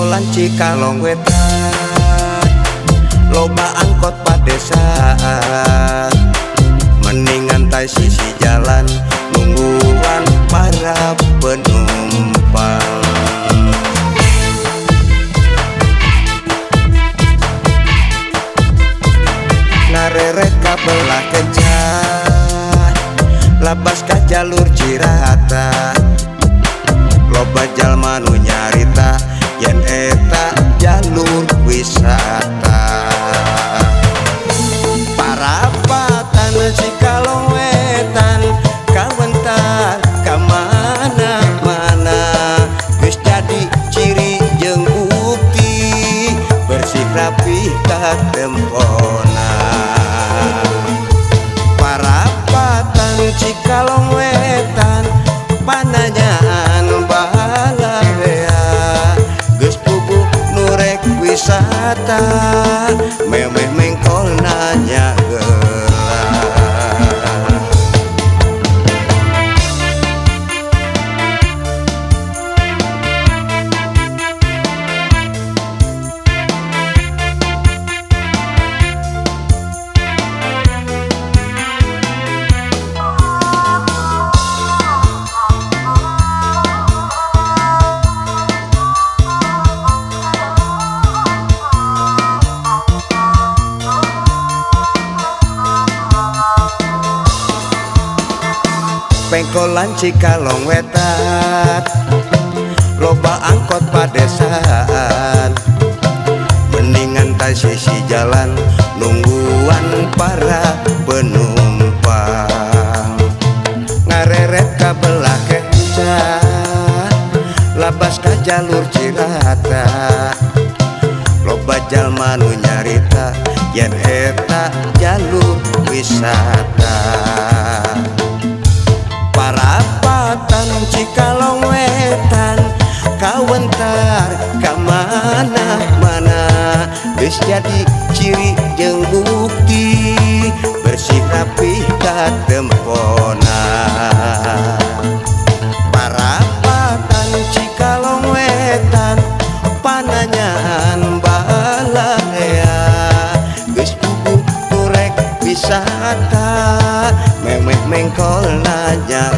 Pengkolan Cikalong Wetan, loba angkot padesaan. Mendingan tai sisi jalan nungguan para penumpang. Ngareret ka belah kenca, labas ka jalur Cirata. Loba jalma nu nyarita yen eta jalur wisata. Parapatan Cikalong Wetan kawentar ka mana-mana, geus jadi ciri jeung bukti bersih rapih katempona. Parapatan Cikalong Wetan pananyaan balarea, geus puguh nu rek wisata memeh mengkol nanya geura. Pengkolan Cikalong Wetan, loba angkot padesaan. Mendingan tai sisi jalan nungguan para penumpang. Ngareret ka belah kenca, labas ka jalur Cirata. Loba jalma nu nyarita yen eta jalur wisata. Parapatan Cikalong Wetan kawentar ka mana-mana, geus jadi ciri jeung bukti bersih rapih katempona. Parapatan Cikalong Wetan pananyaan balarea, geus puguh nu rek wisata memeh mengkol nanya.